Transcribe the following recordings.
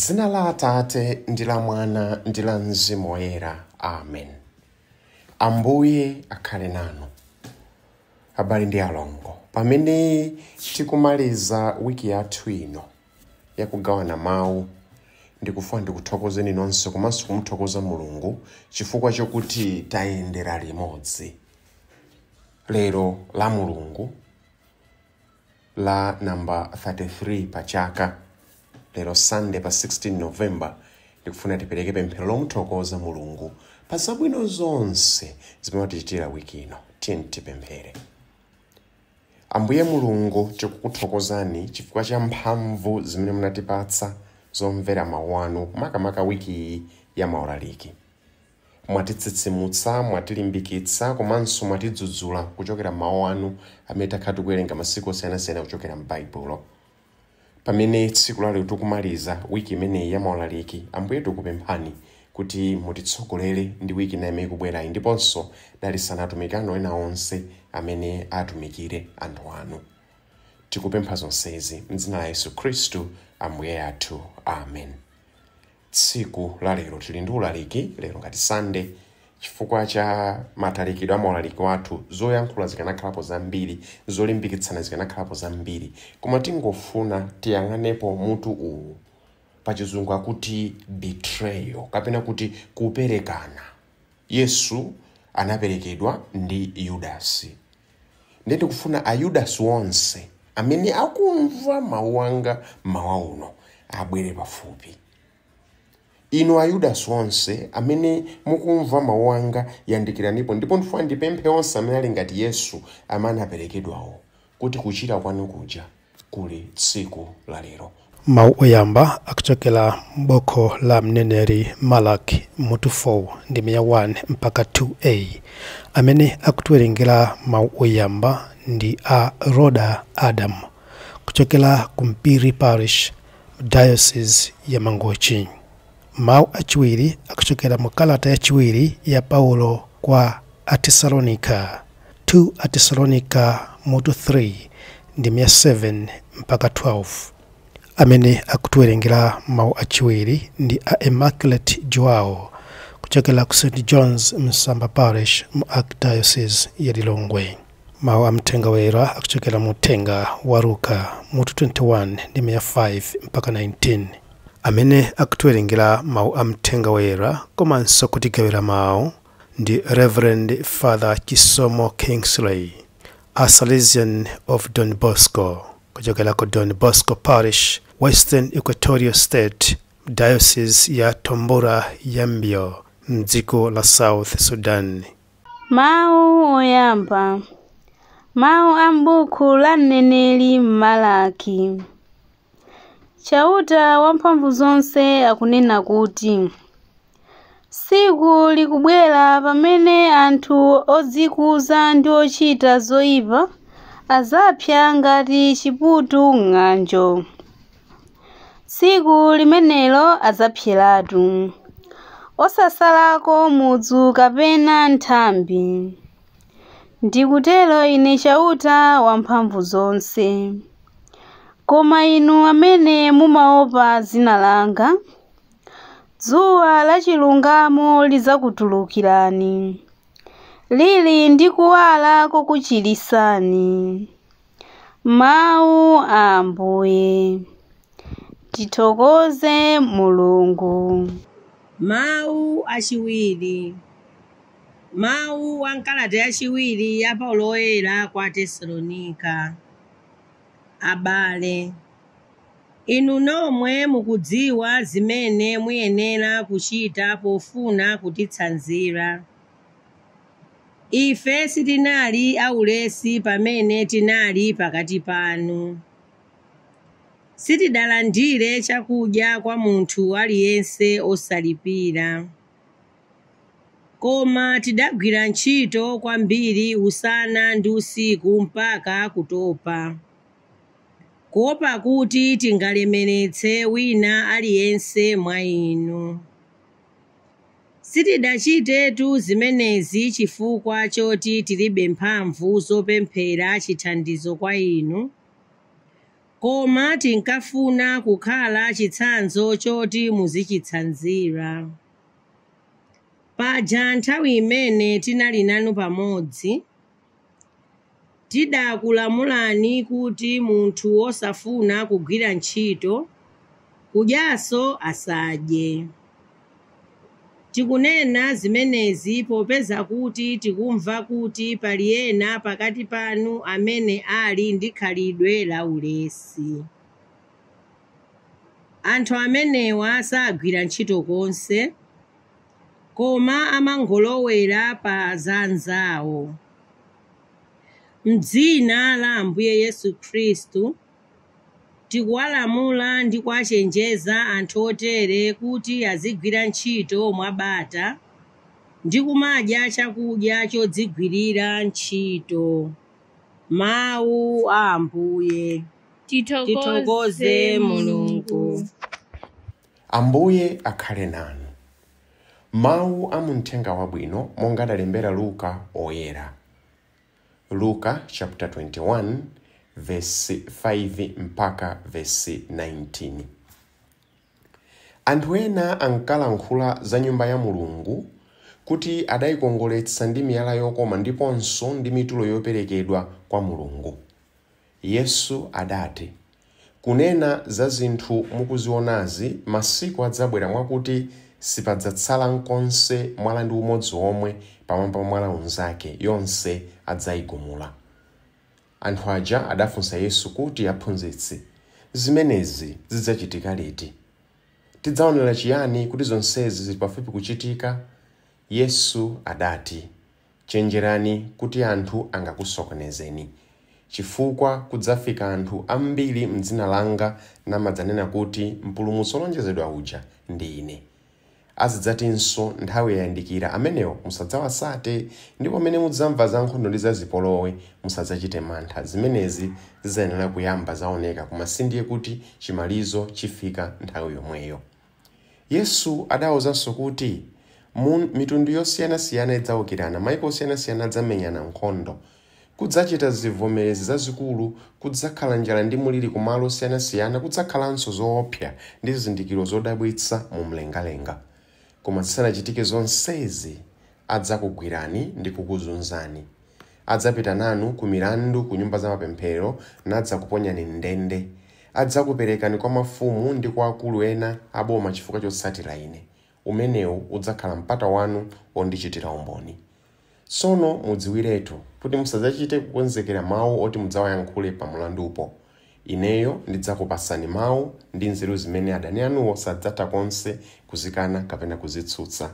M'dzina la Atate ndi la Mwana ndi la Mzimu Woyera. Amen. Ambuye akhale nanu. Abale ndi alongo, pamene tikumaliza wiki yathu ino yakugawana mawu, ndikufuna ndikuthokozeni nonse komanso kumuthokoza Mulungu chifukwa chokuti tayendera limodzi. Lero la Mulungu la namba 33 pa chaka, lero Sunday pa 16 November, ndikufuna tipereke pemphero lomuthokoza Mulungu pa zabwino zonse zimene watichitira wiki ino. Tiyeni tipemphere. Ambuye Mulungu, tikukuthokozani chifukwa cha mphamvu zimene munatipatsa zomvera mawu anu, makamaka wiki iyi ya maulaliki. Mwatitsitsimutsa, mwatilimbikitsa komanso mwatidzudzula kuchokera mawu anu amene takhala tikuwerenga masiku osiyanasiyana kuchokera m'Baibulo. Pamene tsiku lalero tikumaliza wiki imeneyi ya maulaliki, Ambuye tikupemphani kuti mutitsogolere ndi wiki ina imene ikubwerayi, ndiponso dalitsani atumiki anu ena onse amene atumikire anthu anu. Tikupempha zonsezi m'dzina la Yesu Khristu Ambuye athu. Amen. Tsiku la lero tili ndi ulaliki lero ngati Sunday. Chifukwa cha matalikidwe a maulaliki wathu, zoyankhula zikanakhalapo zambiri, zolimbikitsana zikanakhalapo zambiri, koma tingofuna tiyang'anepo mutu uwu. Pachizungu akuti betrayal, kapena kuti kuperekana. Yesu anaperekedwa ndi Yudasi. Ndiye ndikufuna Ayudasi onse amene akumva mawu anga mawa uno abwere pafupi. Inu Ayudasi onse amene mukumva mawu anga, yandikiranipo. Ndipo ndifuna ndipemphe onse amene ali ngati Yesu amene anaperekedwawo kuti kuchira kwanu kuja kuli tsiku la lero. Mawu oyamba akuchokera m'buku la mneneri Malaki mutu 4 ndime ya 1 mpaka 2a. Amene akutiwerengera mawu oyamba ndi a Rhoda Adam kuchokera ku Mpiri Parish, Diocese ya Mangochi. Mawu achiwiri akuchokera mu kalata yachiwiri ya Paulo kwa Atesalonika, 2 Atesalonika mutu 3 ndime ya 7 mpaka 12. Amene akutiwerengera mawu achiwiri ndi a Immaculate Joao kuchokera ku St John's Msamba Parish mu Archdiocese ya Lilongwe. Mawu amthenga woyera akuchokera mu uthenga wa Luka mutu 21 ndime ya 5 mpaka 19. Amene akutiwerengera mawu amthenga woyera komanso kutigawira mawu ndi Reverend Father Chisomo Kingsley, a Salesian of Don Bosco kuchokera ku Don Bosco Parish, Western Equatorial State, Diocese ya Tombura Yambio, mdziko la South Sudan. Mawu oyamba. Mawu a m'buku la mneneri Malaki. Chauta wamphamvu zonse akunena kuti, tsiku likubwera pamene anthu odzikuza ndi ochita zoyipa adzapsa ngati chiputu m'ng'anjo. Tsiku limenelo adzapseratu, osasalako mudzu kapena nthambi. Ndikutero ine Chauta wamphamvu zonse. Koma inu amene mumaopa dzina langa, dzuwa la chilungamo lidzakutulukirani, lili ndi kuwala kokuchirisani. Mawu a Ambuye. Tithokoze Mulungu. Mawu achiwiri. Mawu a nkalata yachiwiri ya Paulo Woyera kwa Tesalonika. Abale, inu nomwe mukudziwa zimene muyenera kuchita pofuna kutitsanzira. Ife sitinali aulesi pamene tinali pakati panu. Sitidalandire chakudya kwa munthu aliyense osalipira. Koma tidagwira ntchito kwambiri usana ndi usiku mpaka kutopa, kuopa kuti tingalemeretse wina aliyense mwa inu. Sitidachitetu zimenezi chifukwa choti tilibe mphamvu zopemphera chithandizo kwa inu, Koma tinkafuna kukhala chitsanzo choti muzichitsanzira. Paja nthawi imene tinali nanu pamodzi, tidakulamulani kuti munthu wosafuna kugwira ntchito, kudyanso asadye. Tikunena zimenezi popeza kuti tikumva kuti pali ena pakati panu amene ali ndi khalidwe la ulesi. Anthu amenewa sagwira ntchito konse, koma amangolowera pa za anzawo. M'dzina la Ambuye Yesu Khristu, tikuwalamula ndi kuwachenjeza anthu otere kuti azigwira ntchito mwabata ndi kumadya chakudya chodzigwirira ntchito. Mawu a Ambuye. Tithokoze Mulungu. Ambuye akhale nanu. Mawu a muthenga wabwino monga adalembera Luka oyera. Luka chapter 21 verse 5 mpaka verse 19. Anthu ena ankalankhula za nyumba ya Mulungu kuti adayikongoletsa ndi miyala yokoma ndiponso ndi mitulo yoperekedwa kwa Mulungu. Yesu adati, kunena za zinthu mukuzionazi, masiku adzabwera mwakuti sipadzatsala nkonse mwala ndi umodzi omwe pamwamba pa mwala unzake, yonse adzayigumula. Anthu aja adafunsa Yesu kuti, aphunzitsi, zimenezi zidzachitika liti? Tidzaonera chiyani kuti zonsezi zili pafupi kuchitika? Yesu adati, chenjerani kuti anthu angakusokonezeni, chifukwa kudzafika anthu ambiri m'dzina langa namadzanena kuti mpulumutsi wolonjezedwa uja ndi ine. Azidzatinso nthawi yayandikira, amenewo musadzawatsate, ndipo pamene mudzamva za nkhondo ndi za zipolowe musadzachite mantha. Zimenezi zidzayenera kuyamba zaoneka, koma sindiye kuti chimalizo chifika nthawi yomweyo. Yesu adawuzanso kuti mitundu yosiyanasiyana idzawukirana, maiko osiyanasiyana adzamenyana nkhondo, kudzachita zivomerezi zazikulu, kudzakhala njala ndi muliri kumalo osiyanasiyana, kudzakhalanso zoopsa ndi zizindikiro zodabwitsa mu mlengalenga. Koma zisanachitike zonsezi, adzakugwirani ndi kukuzunzani. Adzapita nanu ku milandu ku nyumba za mapemphero nadzakuponyani m'ndende. Adzakuperekani kwa mafumu ndi kwa akulu ena aboma chifukwa chotsatira ine. Umenewu udzakhala mpata wanu wondichitira umboni. Tsono mudziwiretu kuti musadzachite kukonzekera mawu oti mudzawayankhule pa mulandupo. Ineyo ndidzakupasani mawu ndi nzeru zimene adani anuwo sadzatha konse kuzikana kapena kuzitsutsa.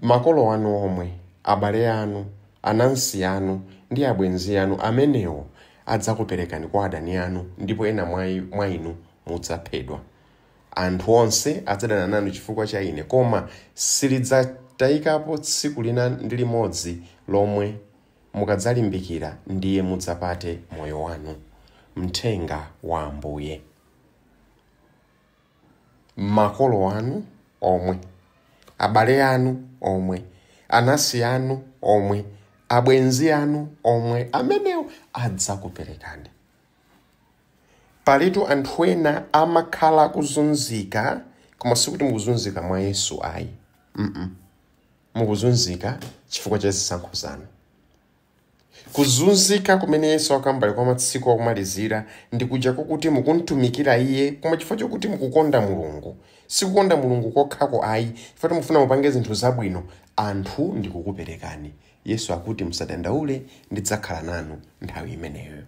Makolo anu omwe, abale anu, anansi anu ndi abwenzi anu amenewo adzakuperekani kwa adani anu, ndipo ena mwa inu mudzaphedwa. Anthu onse adzadana nanu chifukwa cha ine, koma silidzatayikapo tsiku lina ndi limodzi lomwe mukadzalimbikira, ndiye mudzapate moyo wanu. Mthenga wa Ambuye. Makolo anu omwe, abale anu omwe, anansi anu omwe, abwenzi anu omwe, amenewo adzakuperekani. Palitu anthu ena amakhala kuzunzika, koma sikuti mukuzunzika mwa Yesu ayi. Mukuzunzika chifukwa cha zisankho zanu. Kuzunzika kumene Yesu akambali kwa masiku akumalizira ndi kuja kokuti mukuntumikira iye, koma chifukwa chokuti mukukonda Mulungu. Sikukonda Mulungu kokhako ayi, chifukwa mufuna mupange zinthu zabwino, anthu ndikukuperekani. Yesu akuti musadandaule, ndidzakhala nanu nthawi imeneyo.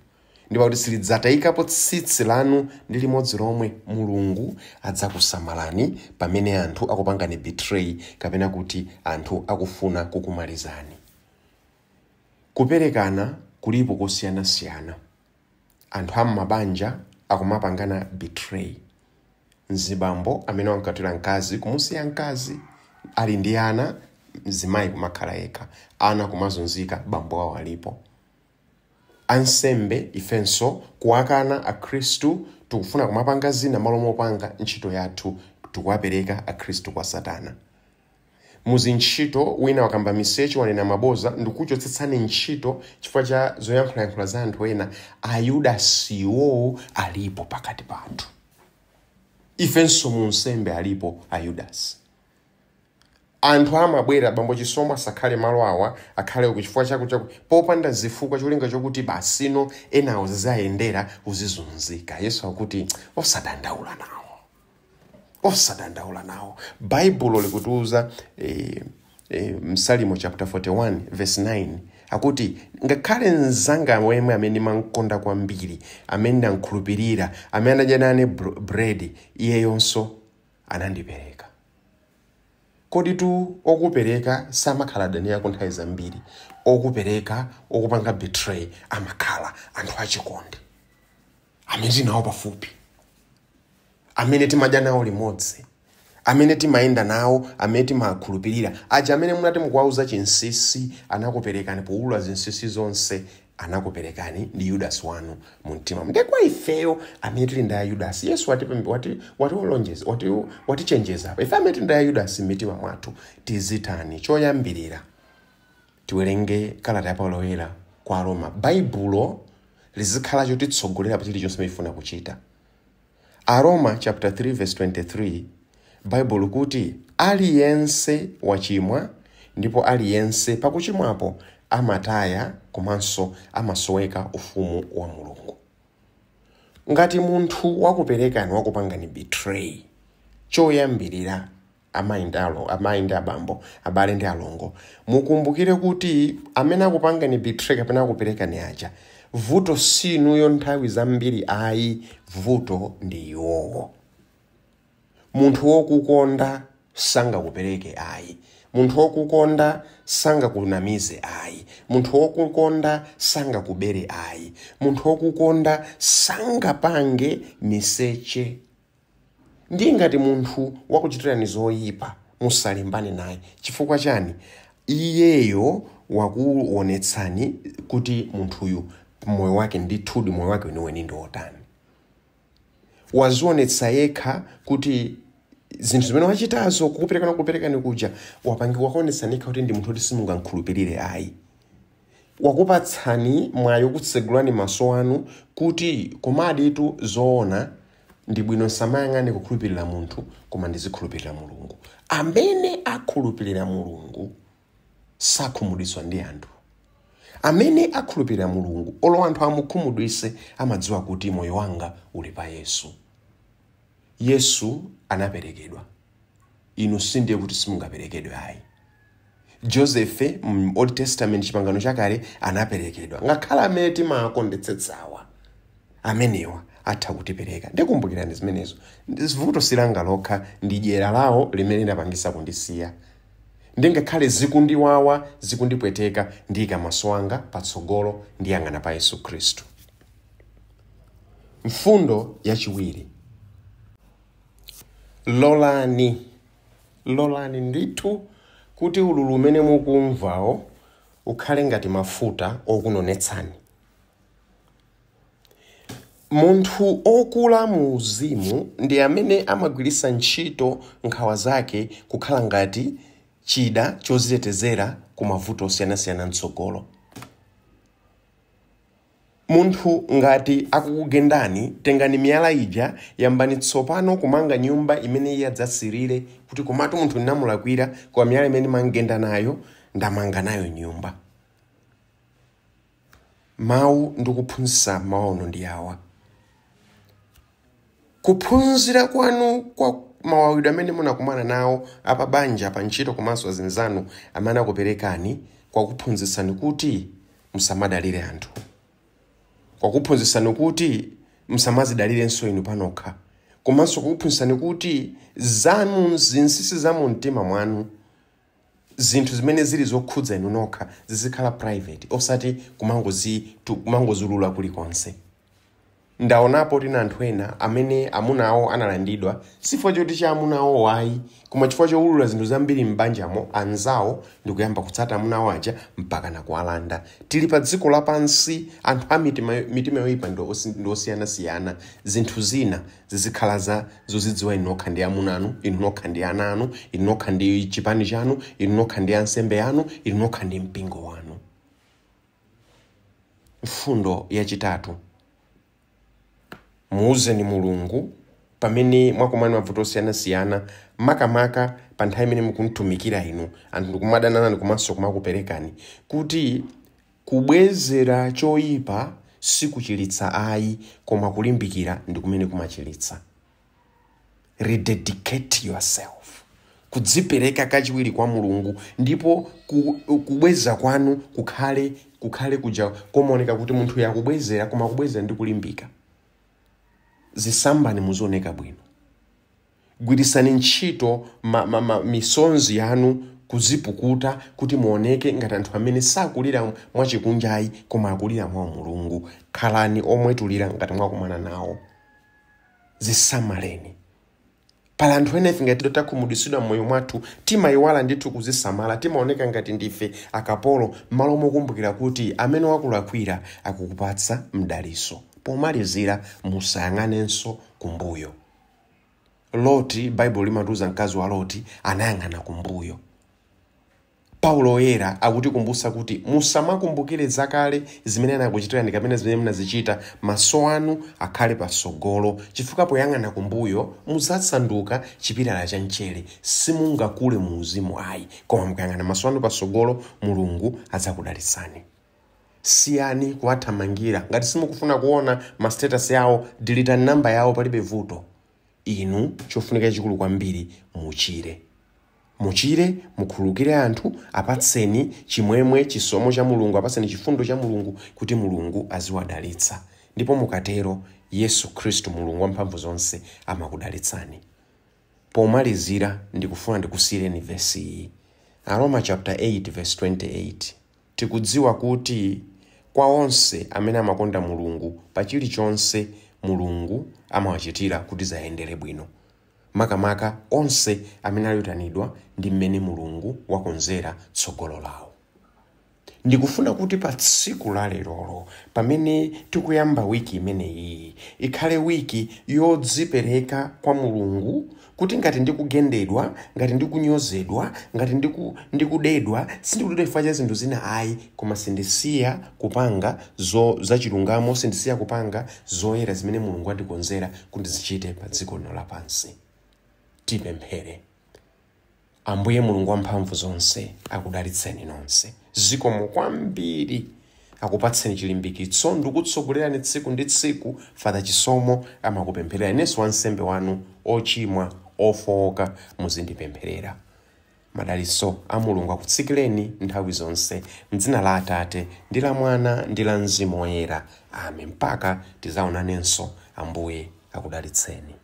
Ndipo kuti silidzatayikapo tsitsi lanu ndi limodzi lomwe. Mulungu adzakusamalani pamene anthu akupangani betray, kapena kuti anthu akufuna kukumalizani. Kuperekana kulipo kosiyanasiyana. Anthu am'mabanja akumapangana betray. Mzibambo amene wankatula mkazi kumusiya mkazi ali ndi ana, mzimayi kumakhala yekha, ana kumazunzika, bambo awo alipo. Ansembe ifenso kuwakana akhristu, tikufuna kumapanga zina malo mopanga ntchito yathu, tikuwapereka akhristu kwa Satana. Muzintchito wina wakamba miseche, wanena maboza, ndikuchotsetsani ntchito chifukwa cha zoyankhulayankhula za anthu ena. Ayudasiwo alipo pakati pathu. Ifenso munsembe alipo Ayudasi. Anthu amabwera, bambo Chisomo asakhale malo awa, akhale uku chifukwa chaku popanda zifukwa, cholinga chokuti basino enawo zizayendera uzizunzika. Yesu akuti osadandaula nawo, osadandaula nawo. Baibulo likutiuza Msalimo chapter 41 verse 9 akuti ngakhale mzanga wemwe amene mankonda kwambiri, amene ndankhulupirira, amene anadya nane bread, iyeyonso anandipereka. Kodi tu okupereka samakhala adani ako nthawi zambiri? Okupereka, okupanga betray, amakhala anthu achikondi amene tinawo pafupi, amene timadya nawo limodzi, amene timayenda nawo, amene timakhulupirira, aja amene munati mukuwauza chinsinsi anakuperekani. Powulula zinsinsi zonse anakuperekani ndi Yudasi wanu mu mtima. Ndiye kwa ifeyo amene tili ndi Ayudasi, Yesu watichenjeza apa. Ife amene tili ndi Ayudasi m'mitima mwathu tizitani? Choyambirira, tiwerenge kalata ya Paulo Woyera kwa Aroma. Baibulo lizikhala chotitsogolera pa chilichonse tifuna kuchita. Aroma chapter 3 verse 23, Baibulo kuti aliyense wachimwa ndipo aliyense pakuchimwapo amataya komanso amasoweka ufumu wa Mulungu. Ngati munthu wakuperekani, wakupangani betray, choyambirira, amayi ndi amayi ndi abambo, abale ndi alongo, mukumbukire kuti amene akupangani betray kapena akuperekani aja, vuto sinuyo nthawi zambiri ayi, vuto ndi iwowo. Munthu wokukonda sangakupereke ayi, munthu wokukonda sangakunamize ayi, munthu wokukonda sangakubere ayi, munthu wokukonda sangapange miseche. Ndiye ngati munthu wakuchitirani zoyipa, musalimbane naye. Chifukwa chani? Iyeyo wakuonetsani kuti munthuyu moyo wake ndithudi, moyo wake weniweni ndi wotani. Wazionetsa yekha kuti zinthu zimene wachitazo, kukuperekani kuperekani kuja, wakuonetsani yekha kuti ndi munthu woti simungamkhulupirire ayi. Wakupatsani mwayi wokutsegulani maso anu kuti komaditu zoona ndi bwino nsamayang'ane kukhulupirira munthu, koma ndizikhulupirira Mulungu. Amene akhulupirira Mulungu sakhumudwitsidwa ndi anthu. Amene akhulupirira Mulungu, olo anthu amukhumudwise, amadziwa kuti moyo wanga uli pa Yesu. Yesu anaperekedwa, inu sindiye kuti simungaperekedwe ayi. Joseph mu Old Testament, chipangano chakale, anaperekedwa. Ngakhale amene timakondetsetsawa amenewa atha kutipereka. Ndikumbukirani zimenezo. Vuto silanga lokha, ndi dyera lawo limene linapangisa kundisiya. Ndingakhale zikundiwawa, zikundipweteka, ndiyika maso anga patsogolo, ndiyang'ana pa Yesu Khristu. Mfundo yachiwiri, lolani, lolani ndithu kuti ululu umene mukumvawo ukhale ngati mafuta okunonetsani. Munthu okula mu uzimu ndi amene amagwiritsa ntchito nkhawa zake kukhala ngati chida chozitetezera ku mavuto osiyanasiyana mtsogolo. Munthu ngati akukugendani, tengani miyala ija, yambani tsopano kumanga nyumba imene iye adzasirire kuti komatu munthu ndinamulakwira, koma miyala imene mangenda nayo ndamanga nayo nyumba. Mawu ndikuphunzitsa maono ndi awa. Kuphunzira kwanu kwa mawawidwe amene munakumana nawo apa banja, pa ntchito komanso azinzanu amene akuperekani, kwakuphunzitsani kuti musamadalire anthu, kwakuphunzitsani kuti musamazidalirenso inu panokha, komanso kukuphunzitsani kuti zanu zinsinsi za mu mtima mwanu, zinthu zimene zili zokhudza inu nokha, zizikhala private, osati kumangozulula kulikonse. Ndaonapo tina anthu ena amene amuna awo analandidwa sifukwa choti cha amuna awo ayi, koma chifukwa chowulula zinthu zambiri m'banjamo, anzawo ndikuyamba kutsata amuna awo aja mpaka nakuwalanda. Tili pa dziko lapansi, anthu a mitima yoyipa ndi osiyanasiyana. Zinthu zina zizikhala za zozidziwa inu nokha ndi amuna anu, inu nokha ndi ana anu, inu nokha ndi chipani chanu, inu nokha ndi ansembe anu, inu nokha ndi mpingo wanu. Mfundo yachitatu, muuzeni Mulungu pamene mwakumana mavuto osiyanasiyana, makamaka pa nthawi imene mukumtumikira inu anthu ndikumadanana komanso kumakuperekani, kuti kubwezera choyipa sikuchiritsa ayi, koma kulimbikira ndi kumene kumachiritsa. Rededicate yourself, kudzipereka kachiwiri kwa Mulungu, ndipo kubweza kwanu kukhale kuja komaoneka kuti munthu yakubwezera, koma kubwezera ndi kulimbika. Zisambani muzioneka bwino, gwirisani ntchito misonzi yanu kuzipukuta kuti muoneke ngati anthu amene sakulira mwachikunjayi koma akulira mwa Mulungu. Khalani omwetulira ngati mwakumana nawo, zisamaleni. Pala anthu ena ife ngati takhumudwitsidwa m'moyo mwathu timayiwala ndithu kuzisamala, timaoneka ngati ndife akapolo, m'malo mokumbukira kuti amene wakulakwira akukupatsa mdaliso. Pomalizira, musayang'anenso kumbuyo. Loti, Baibulo limatiuza mkazi wa Loti anayang'ana kumbuyo. Paulo oyera akutikumbutsa kuti musamakumbukire zakale zimene anakuchitirani kapena zimene munazichita, maso anu akhale patsogolo, chifukwa poyang'ana kumbuyo mudzasanduka chipilala cha mchere, simungakule mu uzimu ayi. Koma mukayang'ana maso anu patsogolo, Mulungu adzakudalitsani. Siyani kuwathamangira. Ngati simukufuna kuona ma status yawo, dilitani namba yawo, palibe vuto. Inu chofunika chikulu kwambiri, muchire, muchire, mukhululukire anthu, apatseni chimwemwe, chisomo cha Mulungu, apatseni chifundo cha Mulungu kuti Mulungu aziwadalitsa. Ndipo mukatero, Yesu Khristu Mulungu wamphamvu zonse amakudalitsani. Pomalizira, ndikufuna ndikusiyireni vesi iyi, Aroma chapter 8 verse 28. Tikudziwa kuti kwa onse amene amakonda Mulungu, pa chilichonse Mulungu amawachitira kuti zayendere bwino, makamaka onse amene ayitanidwa ndi mmene Mulungu wakonzera tsogolo lawo. Ndikufuna kuti pa tsiku la lerolo, pamene tikuyamba wiki imeneyi, ikhale wiki yodzipereka kwa Mulungu, kuti ngati ndikugendedwa, ngati ndikunyozedwa, ngati ndikudedwa, sindikudedwa chifukwa cha zinthu zina ayi, koma sindisiya kupanga zachilungamo, sindisiya kupanga zoyera zimene Mulungu andikonzera kuti zichite pa dziko lino lapansi. Tipemphere. Ambuye Mulungu wamphamvu zonse akudalitseni nonse, zikomo kwambiri, akupatseni chilimbikitso ndikutsogolerani tsiku ndi tsiku. Father Chisomo amakupempherera, inenso wansembe wanu ochimwa ofowoka muzindipempherera. Madalitso a Mulungu akutsikireni nthawi zonse, mdzina la Atate ndi la Mwana ndi la Mzimu Woyera, amen. Mpaka tizaonanenso, Ambuye akudalitseni.